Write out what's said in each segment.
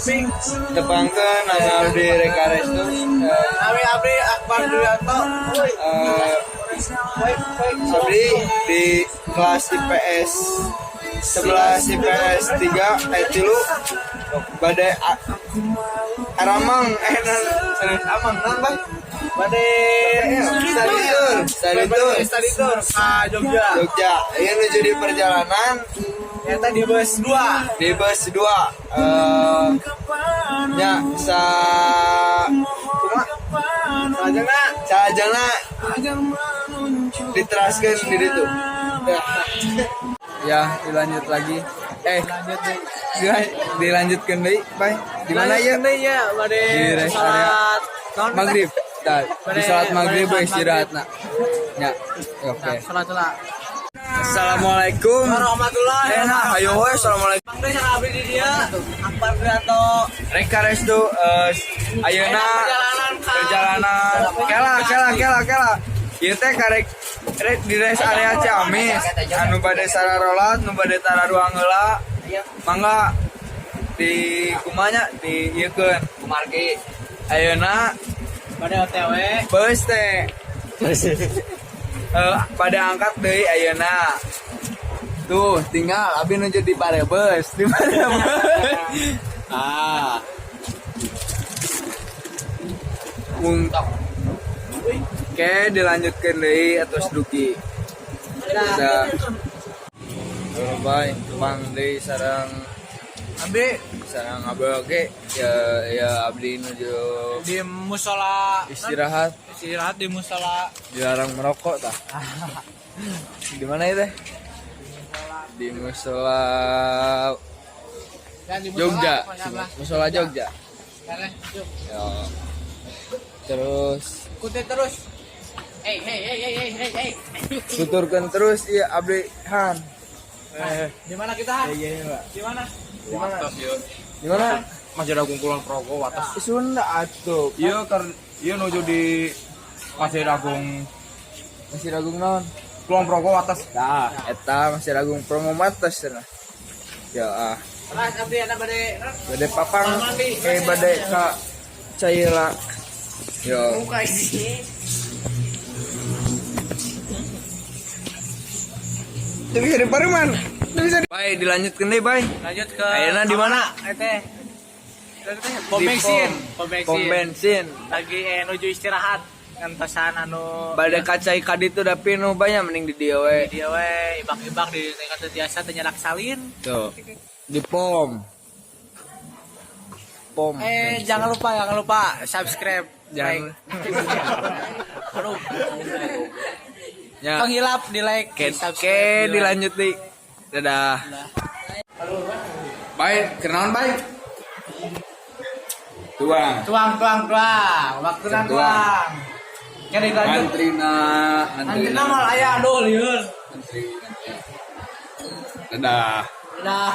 Kuping. Tepangkeun, nama abdi Reka Restu. Nami abdi Akbar Duyanto. Abdi di kelas IPS 11 IPS 3 tilu bade aramang nan sanes amang nan, Bang. Bade Study tour, study tour. Study tour ke Jogja. Jogja. Ini nuju di perjalanan. Ternyata di bus 2. Di bus 2 nya sa kumaha? Salajengna. Salajengna diteraskeun di ditu ya. Ya, dilanjut lagi, Lanjut deh. Dilanjutkan deui, Bay. Di mana ya? Lanjut deui ya, bade Di rest area. Salat naon? Maghrib. Tah, di salat maghrib we istirahat na ya. Oke. Nah, salat lah. Assalamualaikum. Warahmatullahi. Nah, ayo we, assalamualaikum. Bang Deh, abdi di dieu Akbar Duyanto. Reka Restu, ayeuna perjalanan ka perjalanan kela kela kela kela. Ieu teh karek rek di rest area Ciamis anu bade sararolat, nu bade tararuang heula, mangga di kumanya di ieukeun kumargi ayeuna. Bade OTW. Bus teh pada angkat deui ayeuna. Tuh, tinggal abi nuju di Parebus, di Parebus. Ah. Mung. Oke, dilanjutkan deui atos dugi. Bisa. Bye, Bang deui sareng Abdi sareng abdi, oke. Ya ya, abdi nuju di musola. Istirahat. Istirahat di musola. Dilarang merokok tah. Di mana itu? Di musola. Ya, di musola, Jogja. pokoknya lah. Musola Jogja. Karena, yuk, Ya. Terus ikuti terus. Hey hey hey hey hey hey hey. Tuturkan terus, iya, abdi Han. Di mana kita, Han? Iya, Pak. Di mana? Di mana? Di mana? Masjid Agung Kulon Progo Wates. Sunda atuh. Iya, kar iya nuju di Masjid Agung. Masjid Agung naon? Kulon Progo Wates. Tah, eta Masjid Agung Promo Wates cenah. Ya ah. Mas abdi ada bade Bade papang bade ka Caila. Yo. Muka isi. Teu bisa dipareman. Teu bisa. Bay, dilanjutkeun deui, Bay. Lanjut ke Ayeuna di mana? Teh. Pom bensin, pom bensin. Pom bensin. Lagi nuju istirahat ngantosan anu. Bade ka cai ka ditu da pinuh banyak, mending di dieu we. Dia we ibak-ibak di teh biasa teh nyalak salin. Tuh. Di pom. Pom. Eh, jangan lupa, jangan lupa subscribe. Jangan. Like. Aduh. Ya. Penghilap di like, Oke, di subscribe, oke, di like. Dilanjut nih. Dadah. Baik, kenalan baik. Tuang. Tuang, tuang, tuang. Waktu Tuang. tuang. Kan dilanjut. Antrina, Antrina mal aya, aduh lieur. Antri, antri. Dadah. Dadah.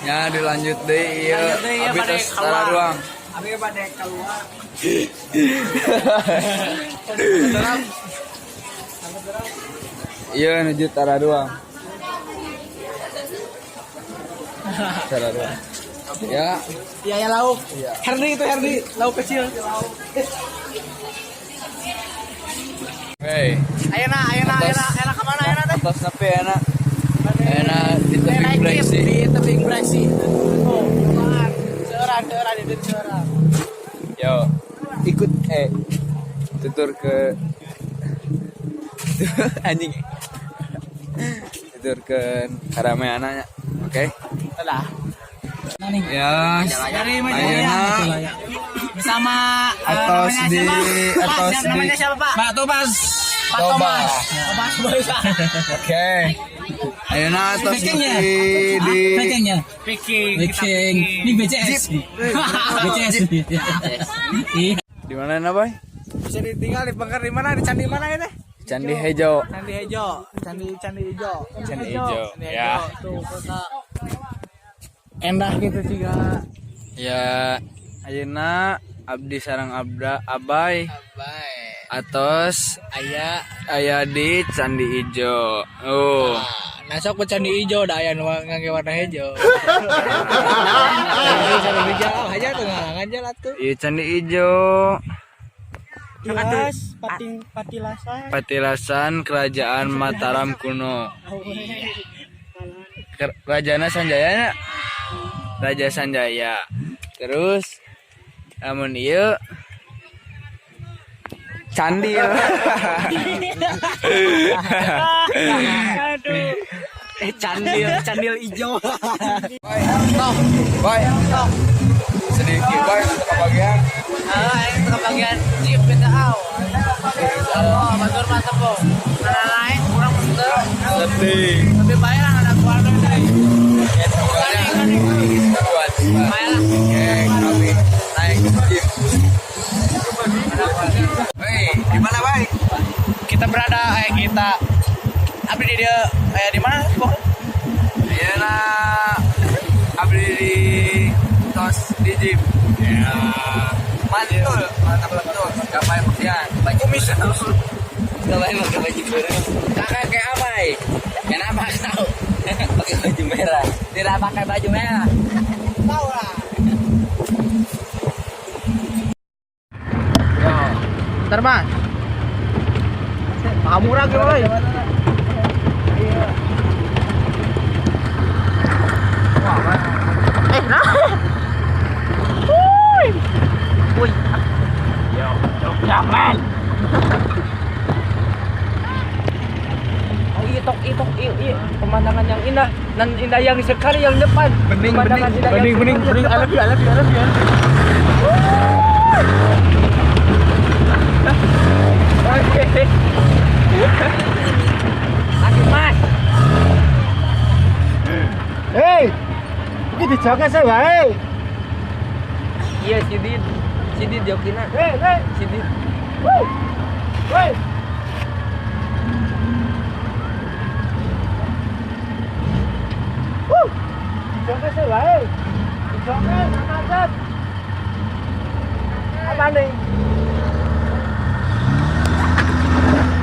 Ya, dilanjut deh, iya. Lanjut deui, iya, Abi bade tos keluar. tararuang. Abi bade keluar. Iya, nuju tararuang. Tararuang. Ya. Iya ya, lauk. Iya. Herdi itu, Herdi, lauk kecil. Hey. Ayeuna, ayeuna, ayeuna, ayeuna ka mana ayeuna teh? Atos nepi enak. Enak di tebing Naik Breksi. Di tebing Breksi. Oh, apaan? Seorang, seorang, itu seorang. Yo, ikut tutur ke anjing. Tutur ke karameananya. Oke. Dadah. Ya, Dari ayeuna bersama Atos namanya di- siapa? Pak, atos siapa namanya di- siapa, Pak? Pak Thomas. Pak Thomas. Thomas Boys. Oke. Ayeuna atos di di Vikingnya. Viking. Kita Viking. Ini BCS. BCS. Iya. Di mana na, Boy? Bisa ditinggal di Pengker di mana? Di candi mana ini? Candi Hejo. Candi Hejo, Candi Candi Hejo. Candi Hejo, Candi ya. Hejo. Tuh, kota. Endah gitu juga. Ya, ayeuna abdi sareng abda abai Abai. atos Aya aya di Candi Ijo. Oh. Nah, sok candi hijau da aya nu ngangge warna hijau. Candi hijau aja tuh ngalangan jalan tuh. Ieu candi ijo. Jelas, pating patilasan. Patilasan Kerajaan Mataram kuno. Rajana Sanjaya nya? Raja Sanjaya. Terus lamun ieu candil. Aduh. Eh, candil, candil hijau. Bye. Bye. Sedikit bye untuk kebagian. Ah, ini kebagian jeep kita aw. Oh, batur mantep po. Karena lain kurang bener. Lebih. Lebih baik lah ada keluarga dari. Buat. Baik lah. Oke, kami naik jeep. Hei, di mana, Bay? Kita berada kita abdi di dia di mana? Bang? Iya lah. Abdi di tos di jeep. Ya. Mantul, mantap betul. Gapai bagian. Kumis. Gapai pakai baju biru. Kakak kayak apa? Kenapa kau? Pakai baju merah. Tidak pakai baju merah. Tahu lah. Yo. Ntar bang. Murah gitu, woy. Eh, nah. Wuih. Wuih. Yo, jangan. Oh iya, tok, iya, tok, iya, iya. Pemandangan yang indah dan indah yang sekali yang depan. Bening, Pemandangan bening, indah yang bening, bening, sekali bening. yang I love you, I love you, I love you. Oke. Lagi mas. Hei, ini dijaga saya wae. Iya, Sidid. Sidid Jokina. Hei, hei, Sidid. hei. Dijaga saya wae. Dijaga macet. Apa nih?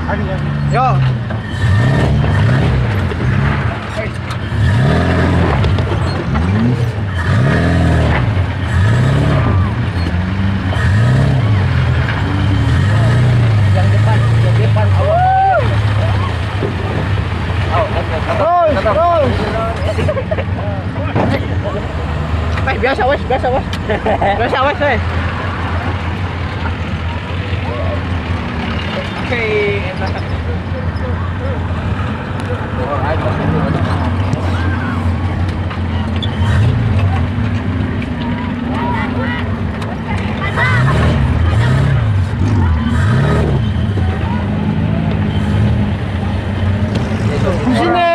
Aduh, aduh. Yo. Yang depan, yang depan. Oh, oh, Terus, terus. Eh, biasa wes, biasa wes. Biasa wes, wes. Oke, enak. Sini.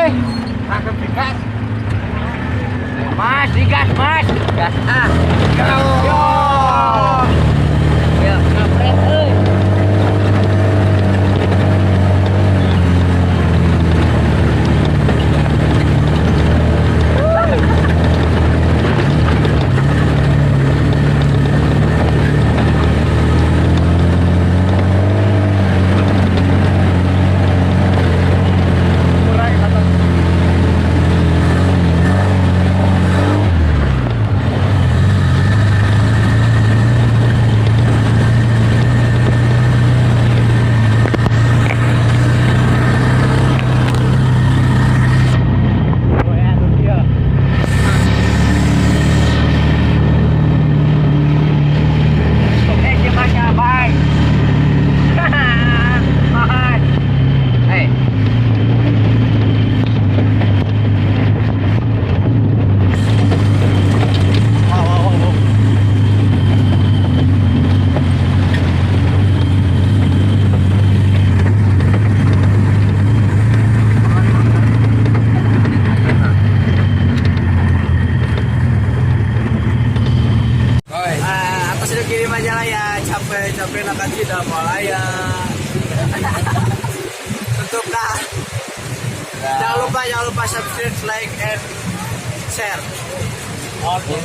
Mas, digas, Mas. Gas ah. Yo. Ya, kampret euy. Oi. Atas itu kirim aja lah ya, capek-capek nak tidak mau lah ya. Tutup dah. Jangan lupa subscribe, like, and share.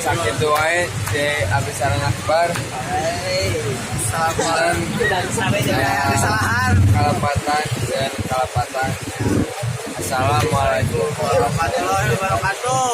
Sakitu wae di abis sareng Akbar. Assalamualaikum. Dan Kesalahan. Kalepatan dan kalepatan. Assalamualaikum Warahmatullahi wabarakatuh.